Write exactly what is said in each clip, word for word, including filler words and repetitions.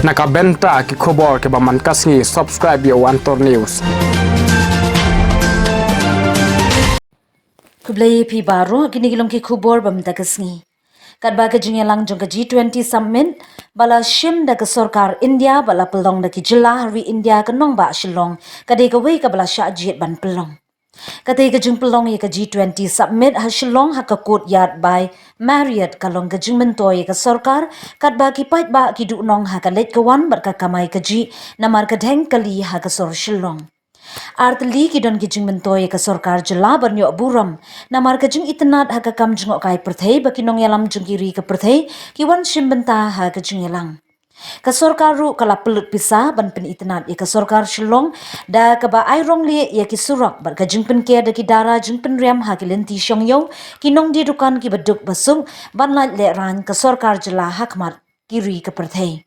Na ka bynta ki khubor kiba man ka sngi, subscribe ïa u Antor News. Khublei phi baroh, kine ki long ki khubor ba mynta ka sngi. Katba ka jingïalang jong ka G twenty Summit ba la shim da ka sorkar India bad la pynlong da ki jylla ha ri India, ka nongbah Shillong ka dei kawei kaba la shah jied ban pynlong. Katei ka jingpynlong ïa ka G twenty Summit ha Shillong ha ka Courtyard by Marriott ka long ka jingmyntoi ïa ka sorkar, katba ki paidbah ki duhnong ha ka leit ka wan bad ka kamai kajih namar ka dheng kali ha ka sor Shillong. Artylli ki don ki jingmyntoi ïa ka sorkar jylla ban ïoh burom namar ka jingitynnad ha ka kam jngohkai pyrthei ba ki nongïalam jong ki ri ka pyrthei ki wan shim bynta ha ka jingïalang. Ka sorkar ruh ka la pynlut pisa ban pynitynnad ïa ka sorkar Shillong da kaba ai rongli ïa ki surok bad ka jingpynker da ki dara jingpynriam ha ki lynti shongïew, ki nongdie dukan kiba duk ba suk ban lait lehraiñ ka sorkar jylla ha khmat ki ri ka pyrthei.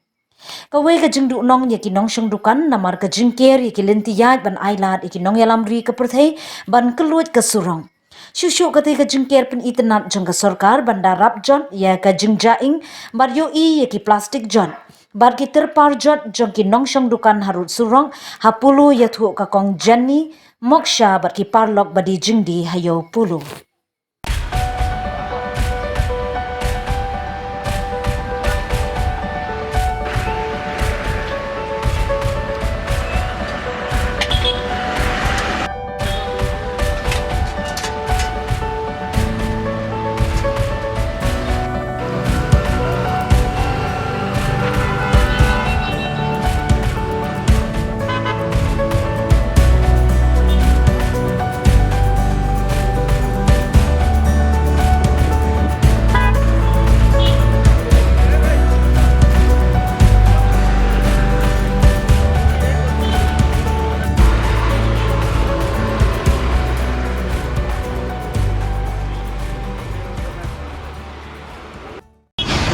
Kawei ka jingduhnong ïa ki nongshong dukan namar ka jingker ïa ki lynti ïaid ban ailad ïa ki nongïalam ri ka pyrthei ban kylluid ka surok. Shuh shuh katei ka jingker pynitynnad jong ka sorkar ban da rap jot ïa ka jingjahing bad ïohi ïa ki plastik jot bad ki tyrpar jot jong ki nongshong dukan harud surok ha Polo, ïathuh ka Kong Jenny Moksha bad ki paralok ba die jingdie ha ïew Polo.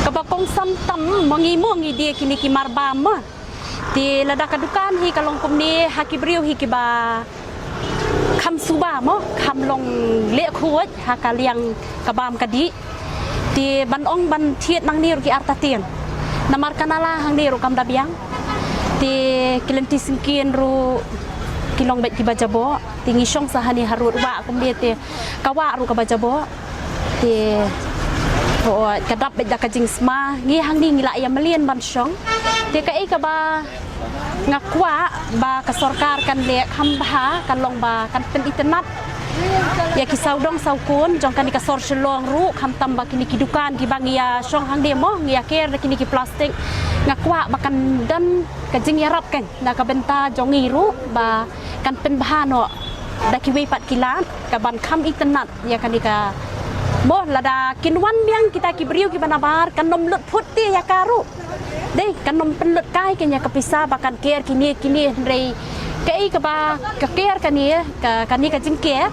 Kaba kongsan tam mo ngi mo ngi die kine ki mar bam mo. Te lada ka dukan hi ka long kumne ha ki briew hi kiba kham suba mo, kham long leh khuid ha ka liang ka bam ka dih. Te ban ong ban thied nangne ruh ki artatien. Namar ka nala hangne ruh kam da biang. Te ki lynti syngkien ruh ki long beit kiba jaboh. Te ngi shong sa hangne harud wah kumne te ka wah ruh kaba jaboh. Te, oh, ka dap beit da ka jingsma, ngi hangne ngi la ïa mlien ban shong. Te kaei kaba nga kwah ba ka sorkar kan leh kham bha kan long ba kan pynitynnad ïa ki sawdong sawkun jong kane ka sor Shillong ruh, khamtam ba kine ki dukan kiba ngi ïa shong hangne mo, ngi ïa ker da kine ki plastik. Nga kwah ba kan don ka jingïarap kan na ka bynta jong ngi ruh ba kan pynbha noh da kiwei pat ki lad kaban kham itynnad ïa kane ka. Mo lada kin wan biang kita ki briew kiba nabar kan nym lut phut te ïa ka ruh. Dei kan nym pynlut kai kein ïa ka pisa ba kan ker kine kine hynrei kaei kaba ka ker kane ka, kane ka jingker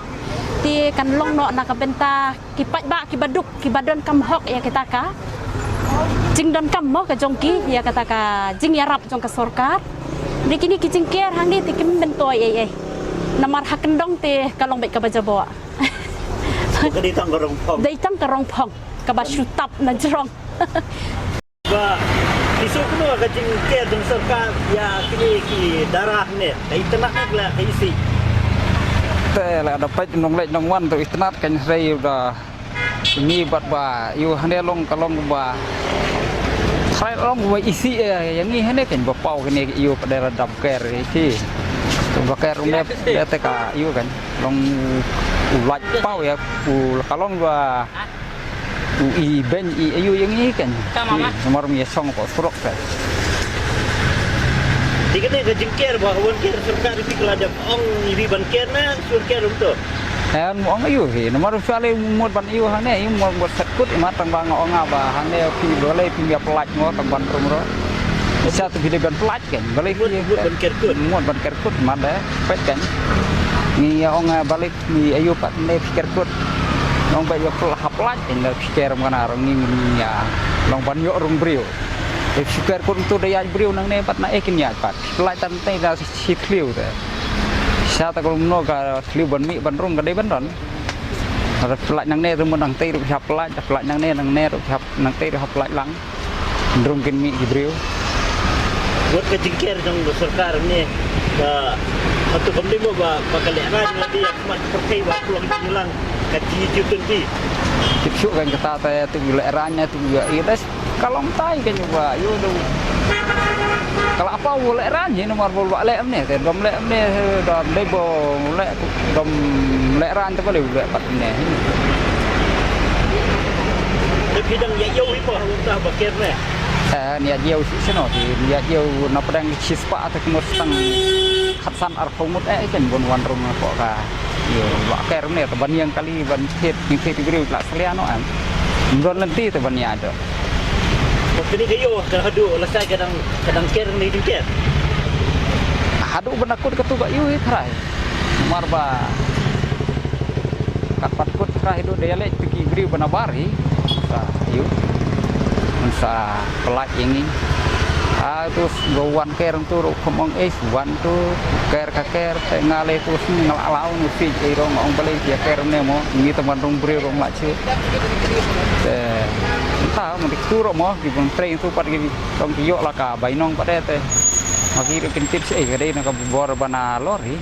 te kan long noh na ka bynta ki paidbah kiba duk kiba donkam hok ïa kata ka jingdonkam mo ka jong ki ïa kata ka jingïarap jong ka sorkar. Dei kine ki jingker hangne te kim myntoi ei ei. Namar ha kyndong te ka long beit kaba jaboh. Ka dei tang ka rong phong. Dei tang ka rong phong kaba shu tap na jrong. Ba ki shu kumno ka jingker jong sorkar ïa kine ki dara hangne. Ka itynnad ne ka la ka isih. Te la da peit nongleit nongwan to itynnad kan hrei da. Ngi bad ba ïoh hangne long ka long ba. Hynrei long ba isih ïa ngi hangne kan ba paw kane ïoh pat da dap ker ïa ki. Ba ker ruh ne te ka ïoh kan long u lait paw ïa u ka long ba u i ben i ïoh ïa ngi kan. Namar mi ïa shong ko surok ka. Te kane ka jingker ba wan ker sorkar ri ka la dep ong ri ban ker na sorkar ruh to. Em ong ïoh hi namar u sale mut ban ïoh hangne ïoh mut mut set kut ma tang ba nga ong ba hangne phi balei phi ïa pynlait ngo tang ban rum ro. Sa tu phi dei ban pynlait kan balei phi mut ban ker kut. Mut ban ker kut ma da pet kan. Ngi ïa ong balei ngi ïoh pat ne phi ker kut. Ong ba ïoh pynlait hap lait kan da phi ker ma na rong ngi ngi ïa long ban ïoh rong briew. Te phi ker kut tu da ïa briew nangne pat na eh kin ïa pat. Pynlait tang te da shi thliew te. Sa ta ko mno ka thliew ban mih ban rung ka dei ban don. Pynlait nangne ruh mo nangtei ruh hap lait, pynlait nangne nangne ruh hap nangtei ruh hap lait lang. Rung kin mih ki briew. Wat ka jingker jong ka sorkar mynne, ba hato kam dei mo ba, ba ka lehraiñ la dei ïa ka mat ka pyrthei ba ka long jingïalang ka G twenty. Tip shuh kan kata te tu lehraiñ ne tu ïa i das ka long tai kan ba ïa u. Ka la paw lehraiñ hi namar ba u la leh mynne te dom leh mynne dom dei ba u leh dom lehraiñ te ba leh u leh pat mynne. Te phi dang ïa ïew hi mo ha u ta ba ker ne. Eh, nia jiau si seno ti nia jiau na pedang chispa te kemur setang khatsan arphew ngut eh kan bun wan rung ko ka. Yo, ba ker ne te ban yang kali ban thied ni thied gri la selia no an. Don lenti te ban ya do. Ko kini ka yo ka hadu la sai kadang kadang ker ni ding ker. Hadu ban akut ka tu ba yu hi thrai. Mar ba kat pat kut thrai du de lek tiki bri bana bari. Sa yu. Sa pelak ini. Ah tu go wan ker tu ro khom ong eh wan tu ker ka ker te ngale tu sni ngal alau nu si eh rong ong bale dia ker ne mo ni teman rong bri rong la chu. Te ta mo dik tu ro mo di bun train tu pat gi rong ki yo la ka bai nong pat de te. Ma ki ro kin tip si eh ka dei na ka bor bana lori.